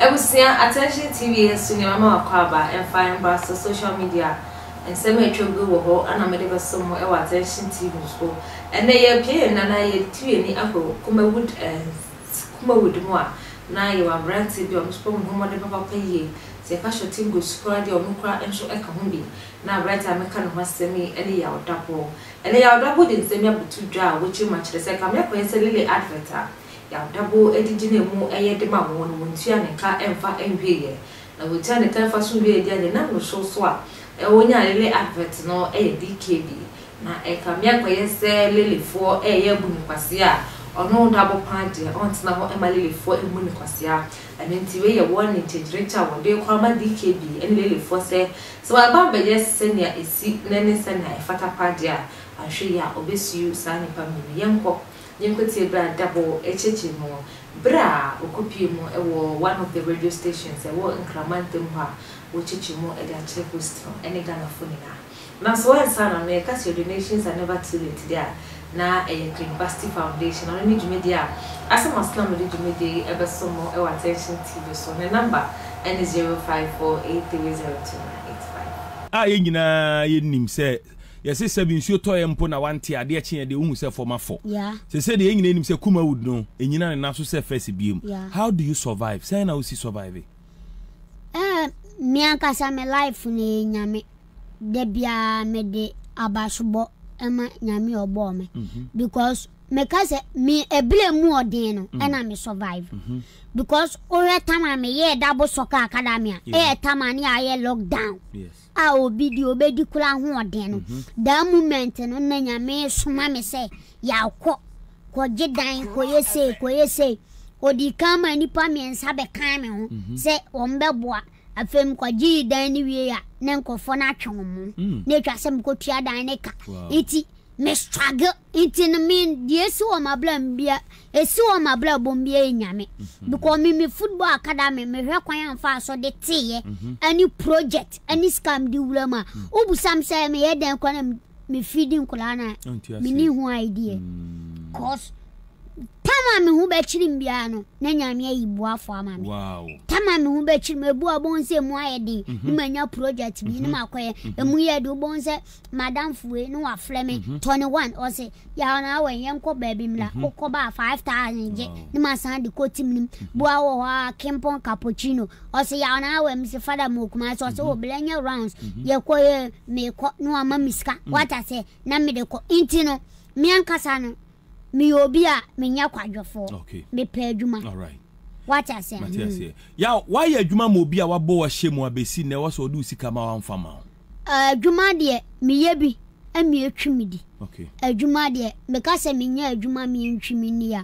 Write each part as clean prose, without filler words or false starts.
Abusua, Attention TV so nea mama wakɔ aba ɛmfa mbra so social media nsɛm a atwa gu wɔ hɔ na mede bɛsom mo wɔ Attention TV so. Ɛnnɛ yɛrepue yɛn nna na yɛretu yɛn ani akɔ Kumawood Kumawood mu a na yɛwɔ aberanteɛ bi a ɔno nso bɔ ne ho mmɔden papaapa yie. Sɛ yɛka Shorty Ngosi koraa deɛ ɔno koraa nso ka ho bi. Na aberanteɛ a meka ne ho asɛm yi ne Yaw Daboh. Ɛnnɛ Yaw Daboh de nsɛm yi abɛto dwa a wɔkyerɛ mu akyerɛ sɛ Kame akɔyɛ sɛ Lily advert a Yawdabo de gyinaa mu yɛ de ma wɔn no, wɔntua ne ka mfa nwieɛ. Na wɔtua ne ka mfa so nwieɛ deɛ a, deɛ ɛnam no so so a wɔnyaa Lele advert no yɛ DKB. Na ɛkame akɔyɛ sɛ Lelefoɔ reyɛ abu no kwasea a, ɔno Dabo paa deɛ ɔntena hɔ mma Lelefoɔ mmu no kwasea. Ɛno nti wei yɛ warning nkyɛnkyerɛnkyɛ a wɔde rekɔ ama DKB ne Lelefoɔ sɛ, sɛ wɔaba abɛyɛ sɛnea ɛsi na ne sɛnea ɛfata paa deɛ a, anhwɛ yie a wɔbɛsue saa nnipa mmienu. Yɛnkɔ. Yɛnkɔtie berɛ a Dabo rekyerɛkyerɛ mu berɛ a ɔkɔpue mu wɔ one of the radio stations ɛwɔ Nkran mantam hɔ a wɔrekyerɛkyerɛ mu de akyerɛ host no ne Ghanafoɔ nyinaa. Nanso ansa na no yɛka sɛ your donations are never too late deɛ a, na ɛyɛ Clint Basti Foundation. Ɔno ne dwumadie a Asɛm Aslam de dwumadie yi bɛsom mo wɔ Attention TV so. Ne number ne 0548302985. A yɛn nyinaa yɛnim sɛ Yɛse sɛbi nsuo tɔeɛ mpo na wante adeɛ kyeeɛ deɛ wohu sɛ fam afɔ. Sesei deɛ yɛn nyinaa nim sɛ Kumawood no ɛnyina ne nan so sɛ first biom. How do you survive? Sɛn na wosi survive? Eh, me ankasa me life no yɛ Nyame. Da biara mede abasobɔ ma Nyame a ɔbɔɔ me. Because meka sɛ me ɛberɛ mu ɔden no ɛna me survive. Because wohwɛ tam a meyɛɛ Dabo Soccer Academy a, ɛyɛ tam a ne yɛayɛ lockdown. a obi di obedi kura ahoɔden no mhm. that moment no na nyame soma me sɛ yɛakɔ kɔgye dan kɔyɛ sei kɔyɛ sei ɔdi kan ma nnipa mmiɛnsa bɛkan me ho mhm. sɛ wɔn bɛboa afei mekɔgyee dan no wie a na nkurɔfoɔ no atwe wɔn mo mm. na atwa sɛ mekɔtua dan no ka nti me struggle Nti no me deɛ esi wɔ m'abrabɔ mu bia esi wɔ m'abrabɔ mu bia yɛ nyame mhm. because me me football academy mehwɛ kwan a mfa so de teeɛ mhm. ɛne project ɛne sika mede wura mu a mhm. wobusam sɛ meyɛ dɛn kora na mefidi nkwadaa no a menni ho idea mm. cause tam a me ho bɛkyere m biara no na nyame ayi boafo ama me tam a me ho bɛkyere m ebu a wobɛhu sɛ emu ayɛ den ne manya project bi ne makɔyɛ emu yɛ de wobɛhu sɛ Madamfo wei na wafrɛ me mhm. Tony one ɔse yaw na awɛ yɛnkɔ baabi mmra mhm. wokɔ ba 5000 gye ne ma san de kɔ tim nim mhm. boa wɔ hɔ a kimpon cappuccino ɔse yaw na awɛ mese fada mu okuma sɛ ɔse wɔ blɛ nyɛ rounds yɛkɔ yɛ mekɔ na wama me sika wata sɛ na mede kɔ nti no me ankasa no meyɛ obi a menyɛ kwadwofoɔ mepɛ adwuma wate aseɛ hmm. ya wayɛ adwuma ma obi a wabɔ wahyɛ mu abɛsi nnɛ wɔ sɛ ɔde wo sika ma wamfa ma wo Adwuma deɛ meyɛ bi ma ɛtwi me di. Adwuma deɛ meka sɛ menyɛ adwuma mentwi me nni a,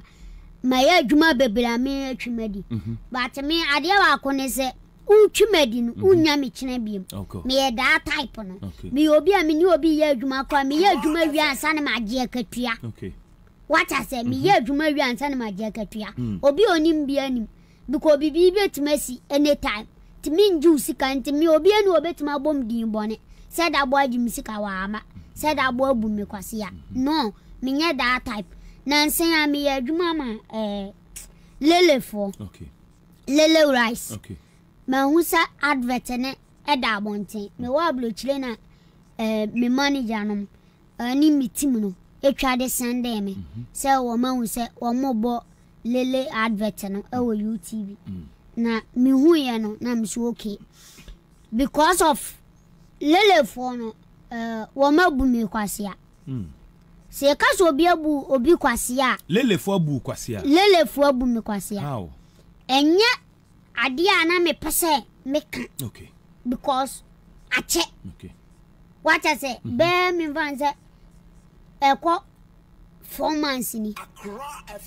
mayɛ adwuma bebree a metwi m'adi. Mhm. But me adeɛ baako ne sɛ wotwi m'adi no mhm. wonnya me kyena biom. Meyɛ daa type no. Meyɛ obi a mene obi yɛ adwuma koraa meyɛ adwuma wie ansa na magye akatua. Wate aseɛ mhm. meyɛ adwuma wie ansa na magye akatua. Mm. Obi a onim bi anim. Because biribi bɛtumi asi anytime nti mengye wo sika nti me obi ani obɛtumi abɔ me din bɔne sɛ da boa agye me sika wama sɛ da boa abu me kwasea no menyɛ that type nansa a meyɛ adwuma ma eh, lelefoɔ okay. lele rice okay. mahu sɛ advert ne ɛda abɔnten mewɔ aburokyire na eh, me manager nom ɛne eh, me team no atwa de sɛndee me mhm. sɛ wɔn ahu sɛ wɔn bɔ lele advert no ɛwɔ UTV mm. na mehu yɛ no na me so okay because of lelefoɔ no uh, wɔn abu me kwasea mm. sɛ yɛka sɛ obi abu obi kwasea a lelefoɔ abu kwasea lelefoɔ abu me kwasea ɛnyɛ adeɛ a na mepɛ sɛ meka okay. because akyɛ okay. wakyɛ sɛ mm -hmm. bɛɛ memfa sɛ ɛkɔ 4 months ni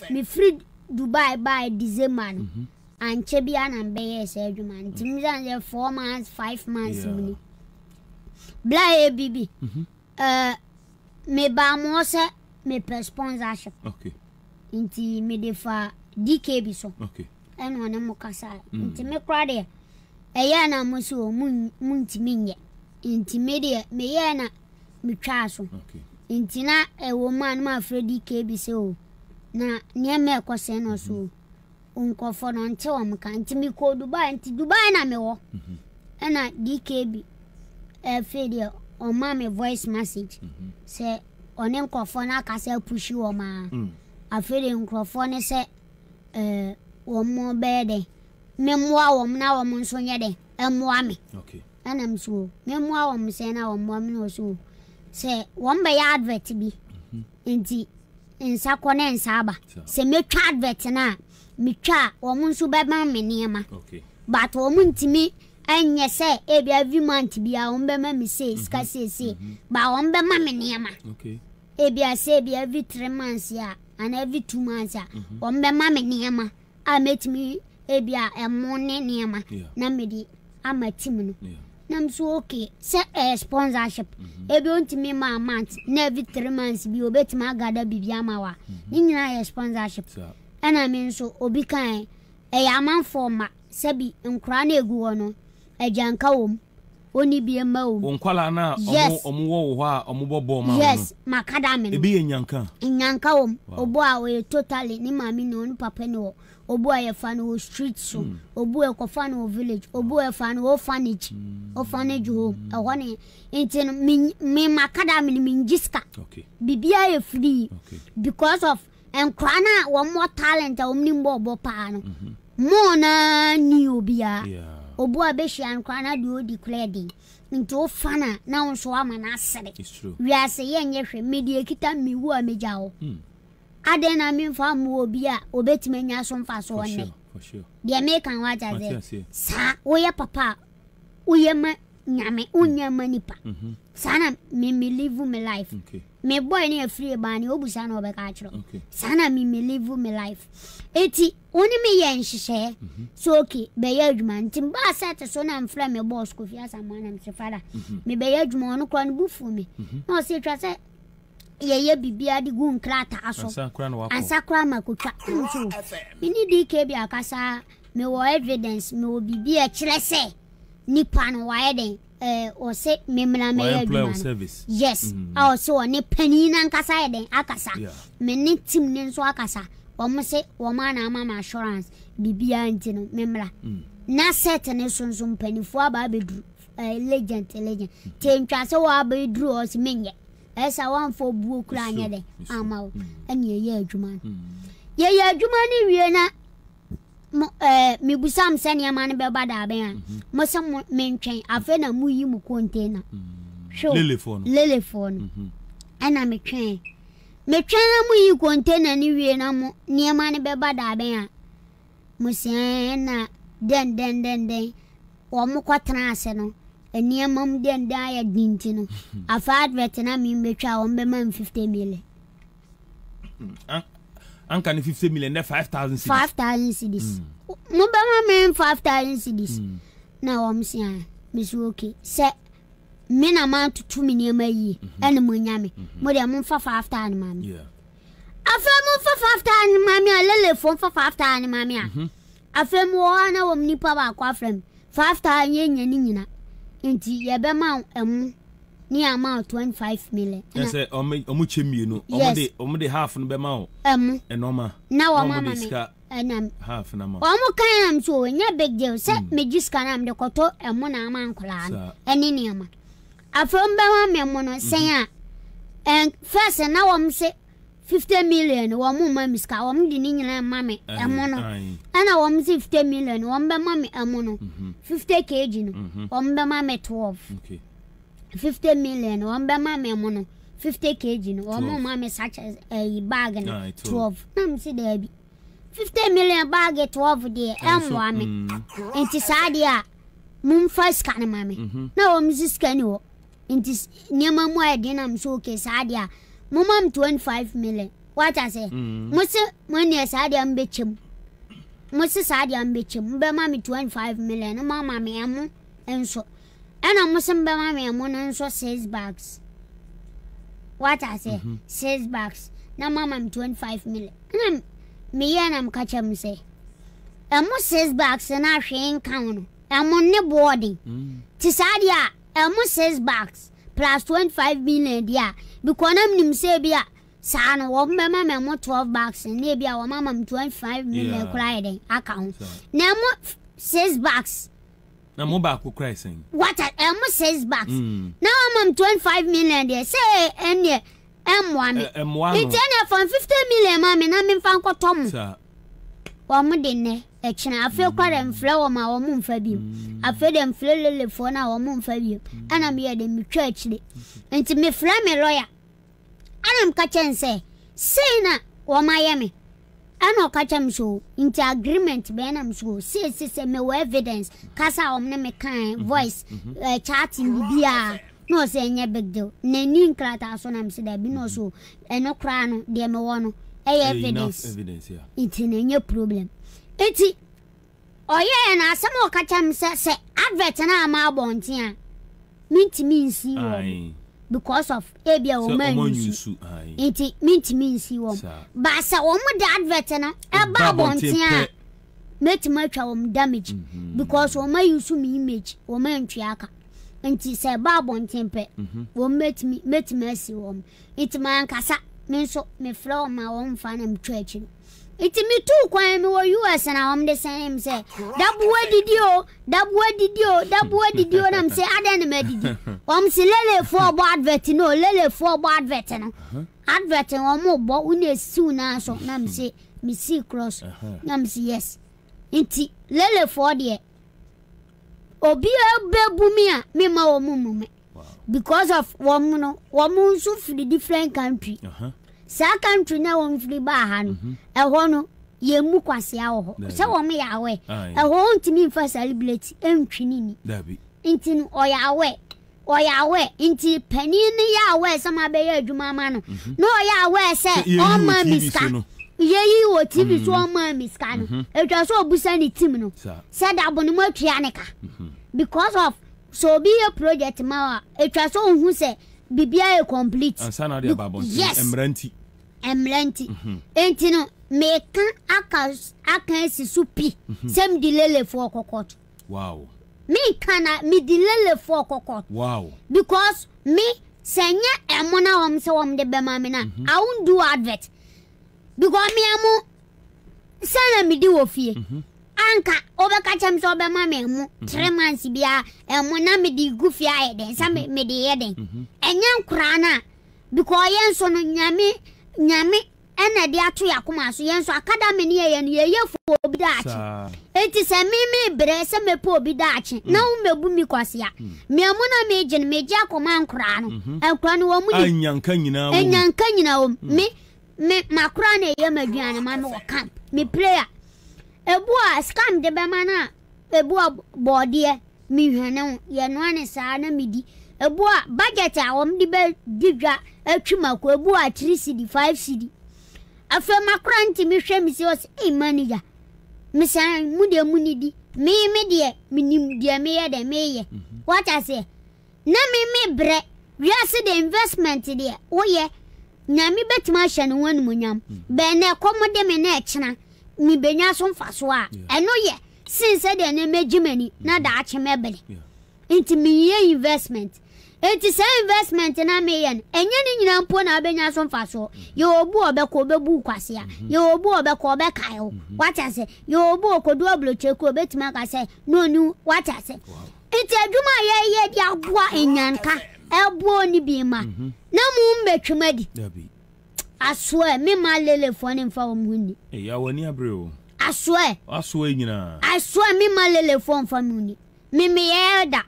mefiri Dubai baa December no mhm. ankyɛ biara na mbɛyɛɛ saa adwuma nti mm. mesan sɛ 4 months 5 months mu ni bla yɛ bibi mhm. eh, mebaa mo hɔ sɛ mepɛ sponsorship nti mede fa DKB so ɛna ɔne mo kasa mm. nti me kora deɛ ɛyɛ na mo so montumi nyɛ nti me deɛ meyɛɛ na metwaa so. Nti na ɛwɔ mu a na mafrɛ DKB sɛ o, na nneɛma ɛkɔ sɛn na ɔso o. nkurɔfoɔ no ɔnte wɔn ka nti mekɔɔ Dubai nti Dubai na mewɔ mhm. ɛna DKB afei deɛ ɔma me voice message mhm. sɛ ɔne nkurɔfoɔ no akasa apushi wɔn a mm. afei deɛ nkurɔfoɔ no sɛ ɛɛ wɔn bɛyɛ dɛ memmoa wɔn na wɔn nso nyɛ dɛ ɛmmoa me ɛna m so memmoa wɔn sɛ na wɔn mmoa me na ɔso sɛ wɔn bɛyɛ advert bi mhm. nti nsa kɔ ne nsa aba. Sɛ mɛtwa advert no a, metwa a, wɔn nso bɛma me nneɛma. But wɔn ntumi nyɛ sɛ ebi every month biara wɔn bɛma me sei, sika mhm. sei sei. Mhm. But wɔn bɛma me nneɛma. Ebi a sɛ ebi every 3 months a, anaa every 2 months a, mhm. wɔn bɛma me nneɛma a mɛtumi ebi a ɛmo ne nneɛma na mede ama team no. Na m so okay sɛ ɛyɛ sponsorship mm -hmm. ebi ontumi ma a month na every 3 months bi obetumi agada biribi ama wa mm -hmm. ne nyinaa yɛ sponsorship ɛna me nso obi kan ɛyɛ amanfoɔ ma sɛbi nkoraa na egu hɔ no agyanka wɔ mu oni bi mma wɔ mu. Nkwalaa na ɔmo ɔmo wɔ wɔ hɔ a ɔmo bɔ bɔɔl ma wɔn no. Yes, makadame no. Ebi yɛ nyanka. Nyanka wɔ mu. Obu a ɔyɛ totally ne maame ni hɔ ne papa ni hɔ. Obu a yɛfa no wɔ street so, mm. obu a yɛkɔfa no wɔ village, obu a yɛfa no wɔ orphanage, mm. orphanage home. Ɛhɔ ne nti no me me makadame no mengye sika. Biribiara yɛ free because of nkora no a wɔn wɔ talent a wɔn nim bɔɔl bɔ paa no. More naa ni obiara. Obu a bɛhyia nkora no adeɛ odi koraa den. Nti wofa no a na wo nso ama no asere. Wiase yɛnyɛ hwɛ me deɛ ekita mewu a megya hɔ. Mm. Adɛn na memfa mmoa obi a obetumi anya so mfasoɔ nnɛ? Deɛ meka no wate aseɛ? Saa woyɛ papa a woyɛ ma Nyame wonyɛ ma nipa. Mhm. Saa na me me live me life. Me boy ne afiri baa ne obusa na ɔbɛka akyerɛ. Saa na me me live me life. Eti wo ne me yɛ nhyehyɛɛ mhm. so okay bɛyɛ adwuma nti mbaa set so na mfrɛ me boss Kofi Asamoah na mse fada mhm. mebɛyɛ adwuma ɔno koraa no bu fu me na ɔse twa sɛ yɛyɛ biribiara de gu nkrataa so ansa koraa ma kotwa nso me ne DKB akasa mewɔ evidence mewɔ biribi a ɛkyerɛ sɛ nipa no wayɛ dɛn ɛɛ ɔsɛ mmemmira mɛyɛ adwuma no yes mm. a ɔsɛ ɔne panin nankasa yɛ dɛn akasa me ne team ne nso akasa wɔn sɛ wɔn ana ama me assurance biribiara nti no mmemmira mm. na set ne so nso mpanimfoɔ aba abɛduru ɛɛ legend legend te ntwa sɛ wɔn abɛduru hɔ sɛ menyɛ. Ɛsɛ a wɔamfa obuo koraa anyɛ dɛ amma wo ɛne yɛyɛ adwuma no. Yɛyɛ adwuma no wie na mo ɛɛ mebisa mo sɛ nneɛma no bɛba daabɛn a mhm. mo sɛ mo mentwɛn afei na moyi mo container. Mm. Hwɛ lelefoɔ no. Lelefoɔ no. Mhm. Ɛna metwɛn. Metwɛn na moyi container no wie na mo nneɛma no bɛba daabɛn a mo sɛ ɛna dɛn dɛn dɛn dɛn wɔn kɔtena ase no. Nneɛma mu dɛn dɛn ayɛ den nti no, afa advert na me mbɛtwa a wɔn bɛma me 50 million. Anka ne 50 million dɛ 5000 cedis. 5000 cedis. Mm. Mo bɛma me 5000 cedis. Mm. Na wɔn se a, me so okay. Sɛ me na ma tutu me nneɛma yie mhm. ɛna mo nya me. Mhm. Mo deɛ mo nfa 5000 ma me. Afei mo nfa 5000 ma me a lelefo nfa 5000 ma me a. Mhm. Afei mowɔ hɔ a na wɔn nipa baako afrɛ me, 5,000 yɛnnya ne nyina, nti yɛbɛma wo ɛmo ne yɛama wo 25 million. Ɛna sɛ ɔmo ɔmo kyɛ mmienu, ɔmo de ɔmo de half no bɛma wo ɛmo ɛnɔma, na wɔn ama me ɛna half na ma. Wɔn kan na so nyɛ big deal sɛ mm. megye sika na mede kɔtɔ ɛmo na ama nkɔlaa no ɛne nneɛma. Afei wɔn bɛma me ɛmo no sɛn a ɛn first na wɔn se. 50 million wɔn mma me sika wɔn de ne nyinaa ma me ɛmo no ɛna wɔn si 50 million wɔn bɛ ma me ɛmo no 50 mhm. kg no mhm. wɔn bɛ ma me 12 50 million wɔn bɛ ma me ɛmo no 50 kg no wɔn ma me sachet ɛyi bag no 12 na mo si daabi 50 million bag 12 deɛ ɛmmoa me mm. nti saa deɛ a mo nfa sika no ma me mhm. na wɔn si sika ni hɔ. Nti nneɛma mu ayɛ den na me so okay saa deɛ a moma me 25 million wate aseɛ mm. mo se mo neɛ saa deɛ mobɛkyɛ mu mo se saa deɛ mobɛkyɛ mu mobɛma me 25 million no moama me ɛmo nso ɛna mo se mobɛma me ɛmo no nso six bags wate aseɛ mm -hmm. six bags na moama me 25 million ɛna meyɛ na meka kyɛ mo sɛ ɛmo six bags na ahwee nka ho no ɛmo ne boɔden mm. te saa deɛ a Ɛmo six bags plus 25 million deɛ a, because na menim sɛ ebi a saa no wɔn bɛma me ɛmo 12 bags na ebi a wɔn ama me 25 million koraa yɛ dɛn aka ho. Na ɛmo 6 bags. Na mo baako koraa yɛ sɛn? What a ɛmo 6 bags. Na wɔn ama me 25 million deɛ sɛ ɛnneɛ ɛmmoa me. Ɛmmoa no. Nti ɛnneɛ fa 50 million ma me na memfa nkɔtɔ mo. Wɔn de nnɛ, ɛkyena, afei koraa deɛ mfrɛ wɔn a wɔn mfa bio. Afei deɛ mfrɛ lelefoɔ no a wɔn mfa bio. Ɛna meyɛ de metwa akyire. Nti mefrɛ me lɔya. Ɛna meka kyerɛ no sɛ, sei na wɔn ayɛ me. Ɛna ɔka kyerɛ me so, nti agreement bɛn na me so, sei sei sɛ mewɔ evidence, kasa a wɔn ne me kae, voice, eh, chatting, biribiara. Na ɔsɛ ɛnyɛ big deal. Na ɛni nkrataa so na mese dabi na ɔsɛ ɛno koraa no deɛ mewɔ no ɛyɛ evidence. Nti na ɛnyɛ problem. Nti ɔyɛɛ na asɛm a ɔka kyerɛ me sɛ sɛ advert no ama abɔnten a mentumi nsi wɔn because of ebi a wɔn anyusu nti mentumi nsi wɔn. Ba sɛ wɔn de advert no ɛba abɔnten a mɛtumi atwa wɔn damage because wɔn ayusu me image wɔn antua aka. Nti sɛ ɛba abɔnten pɛ, mhm. wɔn mɛtumi mɛtumi asi wɔn. Nti mankasa me nso mefrɛ wɔn ma wɔn mfa na metwa akyiri. Nti metuu kwan mewɔ US na wɔn de sɛn me sɛ daboa didi o daboa didi o daboa didi o na me sɛ adɛn na madidi. Wɔn se lelefoɔ ɔbɔ advert no o lelefoɔ ɔbɔ advert no advert no wɔn bɔ wo na esiw naa so na me se me si cross na me se yes. Nti lelefoɔ deɛ. Obiara bɛbu me a memma wɔn mmu me because of wɔn no wɔn nso firi different country saa country na wɔn firi baa ha no mhm. ɛhɔ no yɛn mu kwasea wɔ hɔ sɛ wɔn yɛ awɛ ɛhɔ ntumi nfa celebrate ntwi ne ni nti no ɔyɛ awɛ ɔyɛ awɛ nti panin no yɛ awɛ sɛ ma bɛyɛ adwuma ama no mhm. na ɔyɛ awɛ sɛ ɔma mi sika yɛyi wɔ tv so mhm. ɔma mi sika no mhm. atwa sɛ ɔbusa ne team no sɛ dabo no matua ne ka because of sɛ obi yɛ project ma wa atwa sɛ ɔhu sɛ biribiara yɛ complete yes mmara nti mmara nti nti no meka aka aka asi so pi sɛ mede lelefoɔ kɔkɔto Wow. Me nka na me di lele foɔ kɔkɔ. Wow. Because me sɛ nyɛ ɛmo na wɔn sɛ wɔn de bɛma me na mm -hmm. I won't do advert. Because me ɛmo sɛ na me di wɔ fie. Mm -hmm. Anka ɔbɛka kyɛm sɛ ɔbɛma me ɛmo mm -hmm. three months biara ɛmo na me di gu fie ayɛ den sɛ me me de yɛ den. Ɛnyɛ nkoraa na because yɛn nso no nyame nyame. ɛna ɛde ato yɛn akoma so. Yɛn nso akadame ne yɛyɛ no, yɛyɛ for obi daakye. Enti sɛ me mebrɛ sɛ mɛpɛ obi daakye na wo mmɛbu me kwasea, mea mu na megye no, megye akɔma nkoraa no. Nkoraa no wɔn nim. Anyanka nyinaa wɔ mu. Anyanka nyinaa wɔ mu. Me, me, makora na ɛyɛ m'aduane ma me wɔ camp. Me prayer. Ebu a sika mede bɛma no a, ebu a bɔɔdeɛ. Mehwane ho, yɛnoa no saa na medi. Ebu a budget a wɔde bɛdi dwa atwi mako, ebu a 3 cedi, 5 cedi. Afei makora nti mehwɛ me si ɔsɛ, ei manager, mesan mu deɛ mu nidi. Me me deɛ, menim deɛ meyɛ dɛ meyɛ. Mhm. Wate aseɛ? Na me me brɛ. Wiase deɛ investment deɛ woyɛ, nyame bɛtumi ahyɛ ne ho animuonyam. Mm. Bɛn na ɛkɔm de me na ɛkyena, mebɛnya so mfasoɔ a, ɛno yɛ. sen sɛdeɛ nnɛ mɛgye m'ani na daakye mɛbere. Nti meyɛ investment. Nti saa investment na meyɛ no, ɛnyɛ ne nyinaa mpo na wobɛnya so mfasoɔ. Yɛwɔ obi a ɔbɛkɔ ɔbɛbu wo kwasea. Yɛwɔ obi a ɔbɛkɔ ɔbɛkae wo. Wate ase? Yɛwɔ obi a ɔkɔdu aburokyire koro ɔbɛtumi aka sɛ na ɔni wo. Wate ase? Nti adwuma a yɛyɛ de aboa nnyanka, ɛboa onibi mma, na mo mmɛtwam adi. Asoɛ, me mma Lelefoɔ no mfa wɔn ho nni. Ei, a w'ani abere o. Asoɛ. Asoɛ nyinaa. Asoɛ, me mma Lelefoɔ mfa me ho nni. Me meyɛ elder.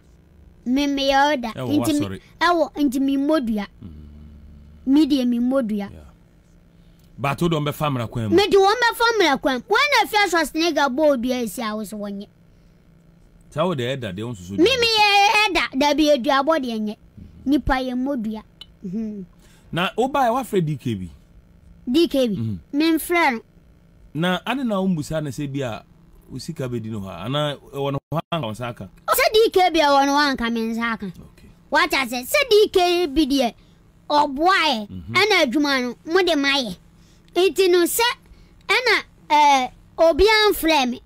Me meyɛ elder. Ɛwɔ w'asɔre. Ɛwɔ, nti me mmɔ dua. Me deɛ me mmɔ dua. Yeah. But wode wɔn bɛfa mmara kwan mu. Mede wɔn bɛfa mmara kwan mu. Wɔn na afia Schwarzenegger bɔɔ dua esi a wosɛ wɔnyɛ. Saa wo deɛ ɛda deɛ wonsusu dua. Me meyɛ elder, dabi aduabɔ deɛ nyɛ. Nipa yɛ mmɔ dua. Hmm. Na wobaeɛ woafrɛ DKB? DKB? Mm. Memfrɛ no. Na ade na wombusa no sɛ bi a wo sika bɛdi no hɔ a anaa ɛwɔ no hɔ anka wo nsa aka? Sɛ DKB ɛwɔ no hɔ anka me nsa aka. Okay. Wate ase sɛ DKB deɛ ɔboaeɛ mhm. ɛna adwuma no mo de mayɛ nti no sɛ ɛna ɛɛ obiara mfrɛ me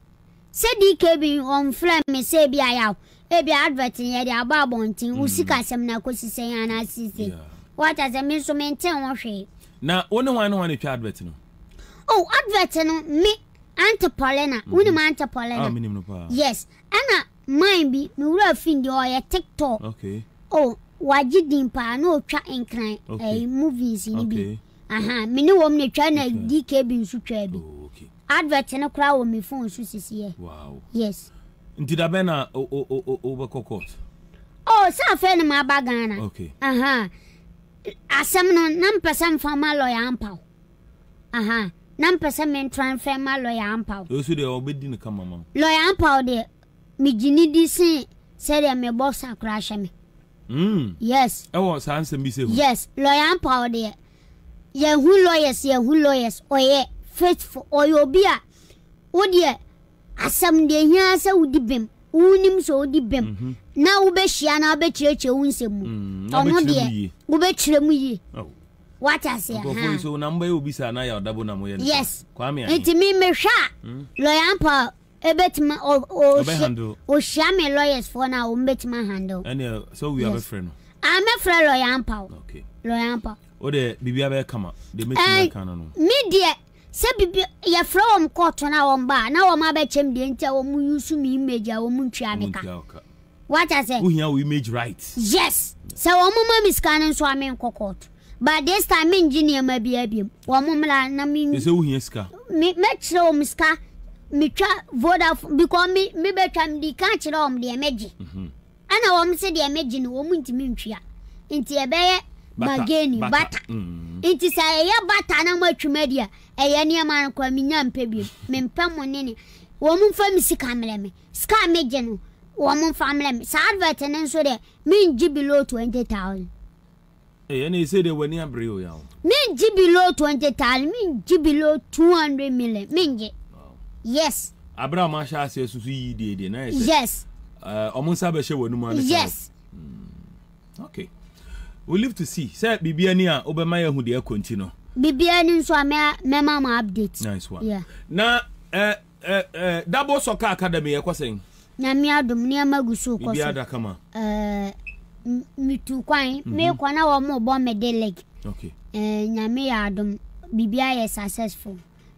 Sɛ DKB ɔnfrɛ me sɛ ebia yaw, ebia advert no yɛde aba abɔnten, wo mm. sikasɛm no akosi sɛn anaa sisei. Wate ase, me nso mente ho hwee. Na wo ne hwan ne hwan na etwa advert no? Oh, advert no me Auntie Paulina. Mm -hmm. Wonim Auntie Paulina? Ah, menim no paa. Yes. Ɛna man bi, me wura fi deɛ ɔyɛ TikTok. Okay. Oh, wagye din paa na otwa nkran okay. eh, movies ni bi. Okay. Aha, me ne wɔm na etwa na okay. DKB nso twa bi. Oh, okay. Advert no koraa wɔ me phone so sisi yɛ. Wow. Yes. Nti da bɛn na wobɛkɔ court? Oh, sɛ afei na maba Ghana. Okay. Aha. Asɛm no, na mpɛ sɛ mfa ma lawyer ampaw. Aha. Na mpɛ sɛ me transfer ma lawyer ampaw. Osu deɛ ɔbɛdi no kama ma. Lawyer ampaw deɛ, megye ne di sen sɛdeɛ me boxer koraa hyɛ me. Mm. Yes. Ɛwɔ saa nsɛm bi sɛ ho. Yes, lawyer ampaw deɛ, yɛhu lawyers, yɛhu lawyers, ɔyɛ faithful, ɔyɛ obi a, wo deɛ, Asɛm deɛ ehia ara sɛ wodi bem. Wonim sɛ wodi bem mhm. na wobɛhyia na wobɛkyerɛkyerɛ wo nsɛm mu. Mm, Ɔno deɛ wobɛkyerɛ mu yie. Oh. Wate aseɛ. Nkurɔfoɔ yi so na mobɛyɛ obi saa na yɛ ɔdabo na moyɛ no. Yes. Kwame ahe. Nti me mehwɛ a mm. lawyer mpa ebetumi ɔhyia me lawyers foɔ no a wɔn bɛtumi ahandle. Ɛnna sɛ owia bɛfrɛ no. Ah mɛfrɛ lawyer mpa o. Okay. Lawyer mpa. O deɛ biribi abɛyɛ kama deɛ mɛtumi aka no no. Me deɛ Sɛ bibi yɛfrɛ wɔn kɔɔto na wɔn ba a, na wɔn abɛkyɛm deɛ nti a wɔn use me image a wɔn ntua me ka. Wate aseɛ? Wohia wo image right. Yes. Sɛ wɔn ma me sika no nso a menkɔ kɔɔto. But this time mengye nneɛma biara biom. Wɔn mmra na me. Sɛ wohia sika. Me mɛkyerɛ wɔn sika. Metwa Vodafone because me me bɛtwa me di kan kyerɛ wɔn deɛ mɛgye. Mm -hmm. Ɛna wɔn se deɛ megye no wɔn ntumi ntua nti ɛbɛyɛ bargaining bata mm. nti sɛ ɛyɛ bata na mo atwam adi a ɛyɛ nneɛma no koraa menya mpɛ bi mempɛ mo ne ne wɔn mfa me sika mmerɛ me sika a megye no wɔn mfa mmerɛ me saa advert no nso deɛ mengye below 20,000. Ee ɛna ese deɛ w'ani abere o yaw. Mengye below 20,000 mengye below 200 million mengye. Yes. Abere a wɔn ahyɛ aseɛ susu yi deɛ deɛ na yɛ sɛ. Yes. Ɛɛ wɔn nsa bɛhyɛ wɔn anum ano. Yes. Mm. Okay. We live to see. Sɛ biribi ani a wobɛma yɛ ahu deɛ ɛkɔ nti no. Biribi ani nso a mɛma ma update. Nice one. Yeah. Na ɛɛ. Eh, eh, Double Soccer Academy ɛkɔ sɛn? Nyame adom nneɛma gu so kɔ so. Biribiara da kama. Eh, metu kwan, mhm. mekɔ na wɔn bɔ me de league. Okay. Eh, Nyame yɛ adom, biribiara yɛ successful,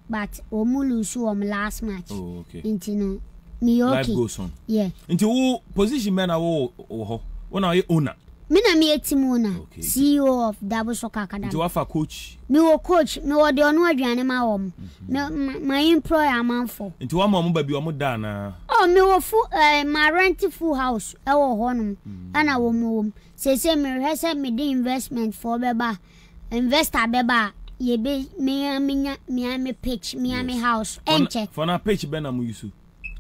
but wɔn lose wɔn last match. Oh, okay. Nti no, meyɛ okay. Life goes on. Yeah. Nti wo position bɛn na wo wɔ hɔ? Wo na ɔyɛ owner? Me na meyɛ team owner, okay. CEO of Double Soccer Academy. Nti wafa coach? Mewɔ coach, mewɔ deɛ ɔno aduane ma wɔn. Me ma ma employ amanfoɔ. Nti wama wɔn baabi wɔn da anaa? Oh, mewɔ full ɛɛ eh, ma rent full house ɛwɔ hɔnom ɛna wɔn wɔ mu. Seesei mehwɛ sɛ mede investment foɔ bɛba, investor bɛba a, yɛbɛ me menya mea me pitch, mea me house. Ɛnkyɛ. For na pitch bɛn na mo use?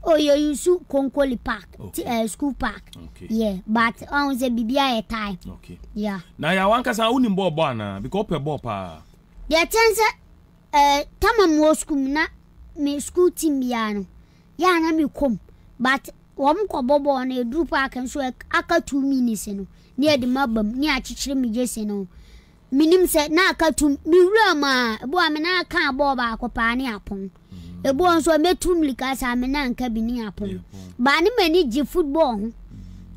Oh, yɛ use Konkoli Park, okay. uh, school park. Okay. Yeah, but ɔn sɛ biribi ayɛ time. Okay. Yeah. Na yà wankasa wonim bɔɔl bɔ anaa? Because wopɛ bɔɔl paa. Deɛ kyɛn sɛ eh, tama mu wɔ school mu na me school team biara no, yɛ a na me kɔm but wɔn kɔ bɔ bɔɔl no eduru park nso aka 2 minutes no ne yɛde ma bam ne akyekyere me jersey no. Menim sɛ na aka two me wura mu a ebi wɔ a me nan aka bɔɔl baako paa ne apɔn. Ebi wɔ nso a mɛtu mmirika saa me nan nka bi ne apɔn. Baa ne m'ani gye football ho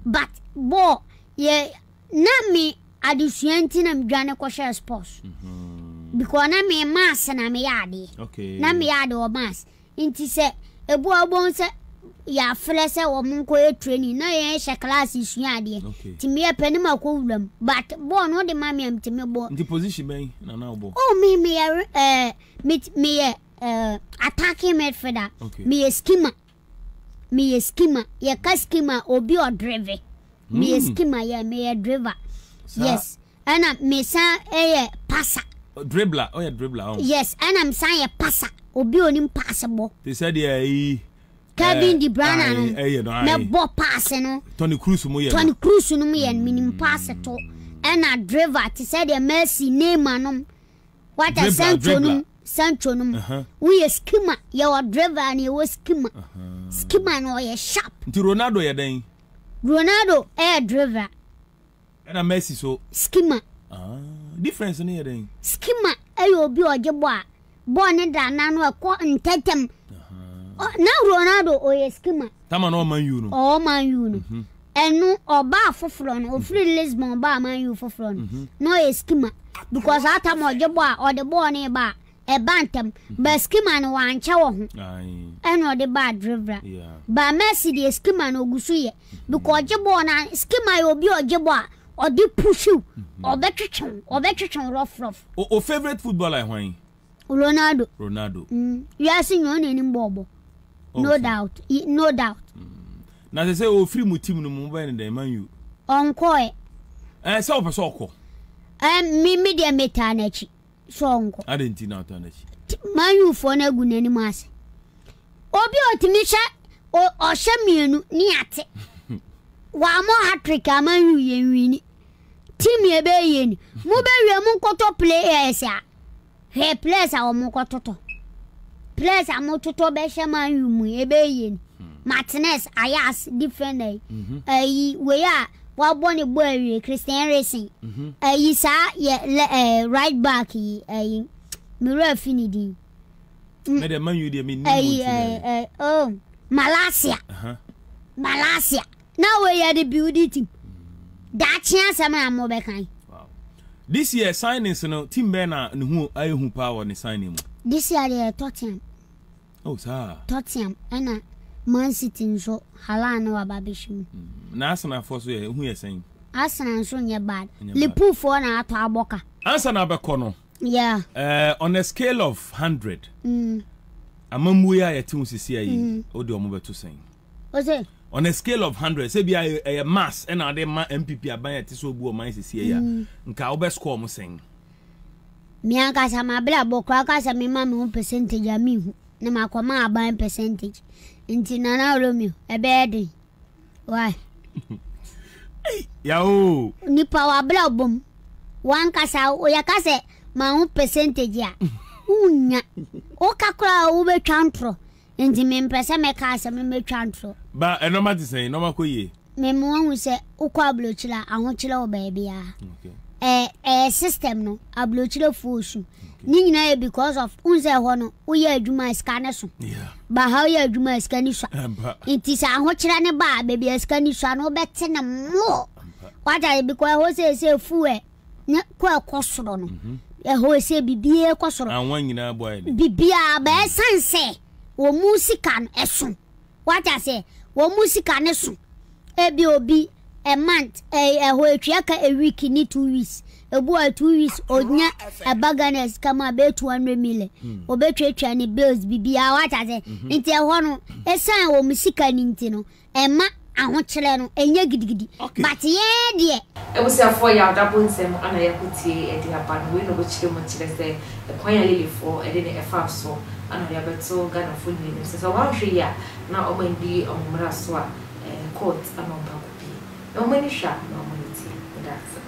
but bɔɔl yɛ na me adesua nti na medwane kɔhyɛɛ sports. Because na me maths na meyɛ adeɛ. Na meyɛ adeɛ wɔ maths. Nti sɛ ebi wɔ wobɛhu sɛ yɛafrɛ sɛ wɔn nkɔyɛ training na yɛn hyɛ class sua adeɛ. Nti meyɛ pɛ ne ma kɔ wura mu but bɔɔl no wode ma me a metumi bɔ. Nti position bɛn na na wobɔ? Oh me meyɛ ɛɛ me meyɛ ɛɛ attacking midfielder. Okay. Meyɛ skimmer. Meyɛ skimmer. Yɛka skimmer obi ɔdrive. Meyɛ mm. skimmer yɛ meyɛ driver. Yes. Ɛna mesan yɛ passer. Dribbler, ɔyɛ dribbler. Oh. Yes, ɛna mesan yɛ passer. Obi onim pass bɔ. Te sɛ deɛ ɛyi. Kevin De Bruyne no. Mɛbɔ pass no. Toni Kroos mu yɛ. Toni Kroos no mu yɛ no menim pass to. Ɛna driver te sɛ deɛ Messi, Neymar nom. Wata Sancho nom. Sancho nom. Woyɛ skimmer, yɛwɔ driver na yɛwɔ skimmer. Skimmer no ɔyɛ sharp. Nti Ronaldo yɛ dɛn? Ronaldo ɛyɛ driver. Ɛna Messi so. Skimmer. Ah, difference no yɛ dɛn? Skimmer ɛyɛ obi a ɔgye bɔ a bɔɔl ne da n'ano ɛkɔ ntɛtɛm. Na Ronaldo ɔyɛ skimmer. Tama na ɔman U no. Ɔwɔ Man U no. Ɛno ɔbaa foforɔ no ɔfiri Lisbon baa Man U foforɔ no na ɔyɛ skima because that time ɔgye bɔɔl a ɔde bɔɔl no ba a ɛba ntɛm but skima no wankyɛ wɔ ho ɛna ɔde baa Drivra but Messi deɛ skima no ɔgu so yɛ because ɔgye bɔɔl no a skima yɛ obi a ɔgye bɔɔl a ɔde push wo ɔbɛtwetwe wo ɔbɛtwetwe wo rough rough. O o favourite footballer yɛ hwan? Ronaldo. Ronaldo. Mm, wiase nyɛ ɔna anim bɔɔlbɔ. Oh, no doubt, no doubt. Mm. Na sɛ sɛ ofiri mu team no mu bɛyɛ ne dɛn Man U? Ɔnkɔɛ. Ɛɛ sɛ ɔpɛ sɛ ɔkɔ. Ɛɛ mi mi deɛ mi taa n'akyi sɛ ɔnkɔ. Adi nti na ɔtaa n'akyi. Man U foɔ no agu n'anim ase. Obi a otumi hyɛ ɔhyɛ mmienu ne ate. Wɔamɔ hat-trick a Man U yɛ nwini. Team yɛ bɛyɛ yie ni. Mo bɛwie mo nkɔtɔ players a. Hwɛ players a wɔn kɔ totɔ. Players a mo totɔ bɛhyɛ Man U mu yi ɛbɛyɛ yie ni. Martinez, Ayas, defender yi. Ɛyi wei a wabɔ ne bɔ awie Christian Eriksen. Ɛyi saa yɛ lɛ ɛɛ right back yi ɛyi me werɛ afi ne din. Me deɛ Man U deɛ me nim wɔn ti na. Ɛyi ɛɛ oh Malasia. Malasia. Na wei yɛ de build team. Daakye asɛm na mo bɛka yi. This year signings no team bɛn na ne ho ayɛ hu paa wɔ ne signing mu? This year deɛ Tottenham. Oh saa. Tottenham ɛna Man City nso Haaland no waba abɛhyɛ mu. Mm, na Arsenal foɔ so yɛ ehu yɛ sɛn? Arsenal nso nyɛ bad. Liverpool foɔ na atɔ abɔ ka. Ansa na abɛkɔ no. Yeah. Uh, on a scale of 100. Mm. Amammuo yi a yɛte ho sisi ayi, mm. wode ɔmo bɛto sɛn? Ose. On a scale of hundred, sɛ bi a ɛyɛ mass ɛna ɔde ma NPP aban a ɛte sɛ obu ɔman sisi ɛyɛ a, mm. nka wobɛ score mo sɛn? Me ankasa m'abrabɔ koraa ka sɛ mema me ho percentage a menhu na makɔma aban percentage nti Nana Romeo ɛbɛyɛ den why? Yaoo. Nipa w'abrabɔ mu wankasa yɛka sɛ ma ho percentage a wonnya woka koraa wobɛtwa ntorɔ Nti mempɛ sɛ mɛka asɛm no mɛtwa ntorɔ. Ba nnoɔma te sɛn? Nnoɔma kɔ yie? Mema wahu sɛ wokɔ aburokyire a ahokyerɛ wɔ baabiara. Ɛyɛ ɛyɛ system no aburokyirefoɔ su. Ne nyinaa yɛ because of wohu sɛ ɛhɔ no woyɛ adwuma a sika no so. Ba ha woyɛ adwuma a sika no sua. Nti sɛ ahokyerɛ no ba a baabi a sika no sua no wobɛte no more. Wate aseɛ because ɛhɔ seesei fuel ne kɔ ɛkɔ soro no mhm. ɛhɔ sɛ biribiara kɔ soro anwa nyinaa bɔ ayɛ biribiara bɛyɛ san sɛ wɔn mu sika no ɛso wate aseɛ wɔn mu sika no so ebi obi a month ɛhɔ etua ka a week ne 2 weeks ebu a 2 weeks onya ɛba Ghana sika mu a bɛyɛ 200 million hmm. obetwatwa ne bills biribiara wate aseɛ mhm. nti ɛhɔ no esan wɔn sika ne nti no ɛma ahokyerɛ no ɛnyɛ gidigidi but yɛn deɛ. Abusuafoɔ Yawdabo nsɛm ana yɛakɔ tie de aba no wei na ɔbɛkyerɛ mu kyerɛ sɛ ɛkwan a Lilifoɔ de no ɛfaa so ana ɔde abɛto Ghanafoɔ nyina anim sɛ sɛ wɔanhwɛ yie a na wɔn andi wɔn mmara so a court ama wɔn akɔ pie na wɔn ani hwɛ a na wɔn ani tie. Meda ase.